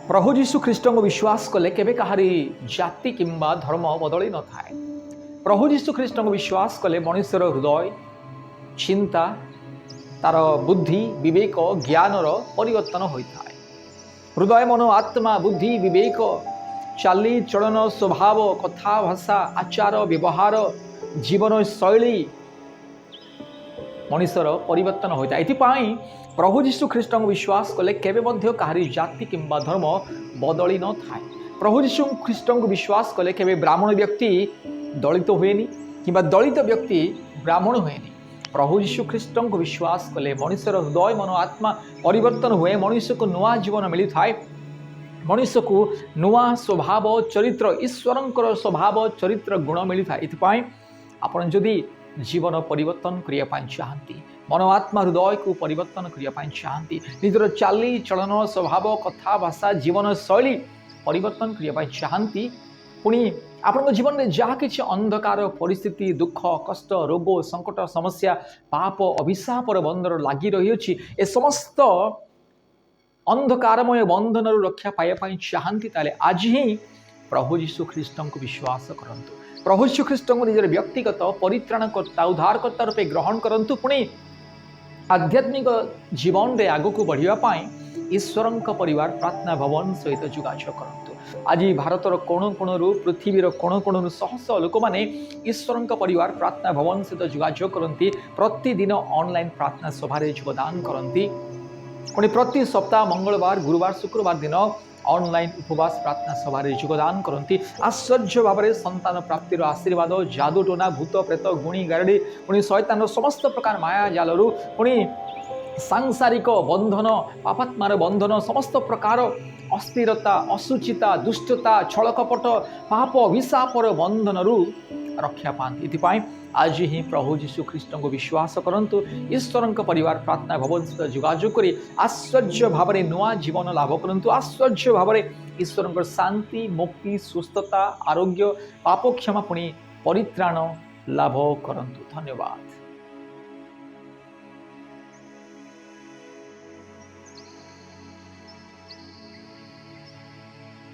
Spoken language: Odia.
ପ୍ରଭୁ ଯୀଶୁ ଖ୍ରୀଷ୍ଟଙ୍କୁ ବିଶ୍ୱାସ କଲେ କେବେ କାହାରି ଜାତି କିମ୍ବା ଧର୍ମ ବଦଳି ନଥାଏ। ପ୍ରଭୁ ଯୀଶୁ ଖ୍ରୀଷ୍ଟଙ୍କୁ ବିଶ୍ୱାସ କଲେ ମଣିଷର ହୃଦୟ, ଚିନ୍ତା, ତାର ବୁଦ୍ଧି, ବିବେକ, ଜ୍ଞାନର ପରିବର୍ତ୍ତନ ହୋଇଥାଏ। ହୃଦୟ, ମନ, ଆତ୍ମା, ବୁଦ୍ଧି, ବିବେକ, ଚାଲିଚଳନ, ସ୍ୱଭାବ, କଥା, ଭାଷା, ଆଚାର, ବ୍ୟବହାର, ଜୀବନ ଶୈଳୀ ମଣିଷର ପରିବର୍ତ୍ତନ ହୋଇଥାଏ। ଏଥିପାଇଁ ପ୍ରଭୁ ଯୀଶୁ ଖ୍ରୀଷ୍ଟଙ୍କୁ ବିଶ୍ୱାସ କଲେ କେବେ ମଧ୍ୟ କାହାରି ଜାତି କିମ୍ବା ଧର୍ମ ବଦଳି ନଥାଏ। ପ୍ରଭୁ ଯୀଶୁ ଖ୍ରୀଷ୍ଟଙ୍କୁ ବିଶ୍ୱାସ କଲେ କେବେ ବ୍ରାହ୍ମଣ ବ୍ୟକ୍ତି ଦଳିତ ହୁଏନି କିମ୍ବା ଦଳିତ ବ୍ୟକ୍ତି ବ୍ରାହ୍ମଣ ହୁଏନି। ପ୍ରଭୁ ଯୀଶୁ ଖ୍ରୀଷ୍ଟଙ୍କୁ ବିଶ୍ୱାସ କଲେ ମଣିଷର ହୃଦୟ, ମନ, ଆତ୍ମା ପରିବର୍ତ୍ତନ ହୁଏ। ମଣିଷକୁ ନୂଆ ଜୀବନ ମିଳିଥାଏ। ମଣିଷକୁ ନୂଆ ସ୍ୱଭାବ ଚରିତ୍ର, ଈଶ୍ୱରଙ୍କର ସ୍ୱଭାବ ଚରିତ୍ର ଗୁଣ ମିଳିଥାଏ। ଏଥିପାଇଁ ଆପଣ ଯଦି ଜୀବନ ପରିବର୍ତ୍ତନ କରିବା ପାଇଁ ଚାହାନ୍ତି, ମନ, ଆତ୍ମା, ହୃଦୟକୁ ପରିବର୍ତ୍ତନ କରିବା ପାଇଁ ଚାହାନ୍ତି, ନିଜର ଚାଲି ଚଳନ, ସ୍ୱଭାବ, କଥା, ଭାଷା, ଜୀବନ ଶୈଳୀ ପରିବର୍ତ୍ତନ କରିବା ପାଇଁ ଚାହାନ୍ତି, ପୁଣି ଆପଣଙ୍କ ଜୀବନରେ ଯାହା କିଛି ଅନ୍ଧକାର ପରିସ୍ଥିତି, ଦୁଃଖ, କଷ୍ଟ, ରୋଗ, ସଙ୍କଟ, ସମସ୍ୟା, ପାପ, ଅଭିଶାପର ବନ୍ଧନ ଲାଗି ରହିଅଛି, ଏ ସମସ୍ତ ଅନ୍ଧକାରମୟ ବନ୍ଧନରୁ ରକ୍ଷା ପାଇବା ପାଇଁ ଚାହାନ୍ତି, ତାହେଲେ ଆଜି ହିଁ ପ୍ରଭୁ ଯୀଶୁ ଖ୍ରୀଷ୍ଟଙ୍କୁ ବିଶ୍ୱାସ କରନ୍ତୁ। ପ୍ରଭୁ ଯୀଶୁ ଖ୍ରୀଷ୍ଟଙ୍କୁ ନିଜର ବ୍ୟକ୍ତିଗତ ପରିତ୍ରାଣକର୍ତ୍ତା, ଉଦ୍ଧାରକର୍ତ୍ତା ରୂପେ ଗ୍ରହଣ କରନ୍ତୁ। ପୁଣି ଆଧ୍ୟାତ୍ମିକ ଜୀବନରେ ଆଗକୁ ବଢ଼ିବା ପାଇଁ ଈଶ୍ୱରଙ୍କ ପରିବାର ପ୍ରାର୍ଥନା ଭବନ ସହିତ ଯୋଗାଯୋଗ କରନ୍ତୁ। ଆଜି ଭାରତର କୋଣ କୋଣରୁ, ପୃଥିବୀର କୋଣ କୋଣରୁ ଶହ ଶହ ଲୋକମାନେ ଈଶ୍ୱରଙ୍କ ପରିବାର ପ୍ରାର୍ଥନା ଭବନ ସହିତ ଯୋଗାଯୋଗ କରନ୍ତି। ପ୍ରତିଦିନ ଅନଲାଇନ୍ ପ୍ରାର୍ଥନା ସଭାରେ ଯୋଗଦାନ କରନ୍ତି। ପୁଣି ପ୍ରତି ସପ୍ତାହ ମଙ୍ଗଳବାର, ଗୁରୁବାର, ଶୁକ୍ରବାର ଦିନ ଅନଲାଇନ୍ ଉପବାସ ପ୍ରାର୍ଥନା ସଭାରେ ଯୋଗଦାନ କରନ୍ତି। ଆଶ୍ଚର୍ଯ୍ୟ ଭାବରେ ସନ୍ତାନ ପ୍ରାପ୍ତିର ଆଶୀର୍ବାଦ, ଯାଦୁଟୋନା, ଭୂତ, ପ୍ରେତ, ଗୁଣି ଗାରଡ଼ି, ପୁଣି ଶୟତାନର ସମସ୍ତ ପ୍ରକାର ମାୟା ଜାଲରୁ, ପୁଣି ସାଂସାରିକ ବନ୍ଧନ, ପାପାତ୍ମାର ବନ୍ଧନ, ସମସ୍ତ ପ୍ରକାର ଅସ୍ଥିରତା, ଅଶୁଚିତା, ଦୁଷ୍ଟତା, ଛଳକପଟ, ପାପ, ଅଭିଶାପର ବନ୍ଧନରୁ ରକ୍ଷା ପାଆନ୍ତି। ଏଥିପାଇଁ ଆଜି ହିଁ ପ୍ରଭୁ ଯୀଶୁ ଖ୍ରୀଷ୍ଟଙ୍କୁ ବିଶ୍ୱାସ କରନ୍ତୁ। ଈଶ୍ୱରଙ୍କ ପରିବାର ପ୍ରାର୍ଥନା ଭବନ ସହିତ ଯୋଗାଯୋଗ କରି ଆଶ୍ଚର୍ଯ୍ୟ ଭାବରେ ନୂଆ ଜୀବନ ଲାଭ କରନ୍ତୁ। ଆଶ୍ଚର୍ଯ୍ୟ ଭାବରେ ଈଶ୍ୱରଙ୍କର ଶାନ୍ତି, ମୁକ୍ତି, ସୁସ୍ଥତା, ଆରୋଗ୍ୟ, ପାପ କ୍ଷମା, ପୁଣି ପରିତ୍ରାଣ ଲାଭ କରନ୍ତୁ। ଧନ୍ୟବାଦ।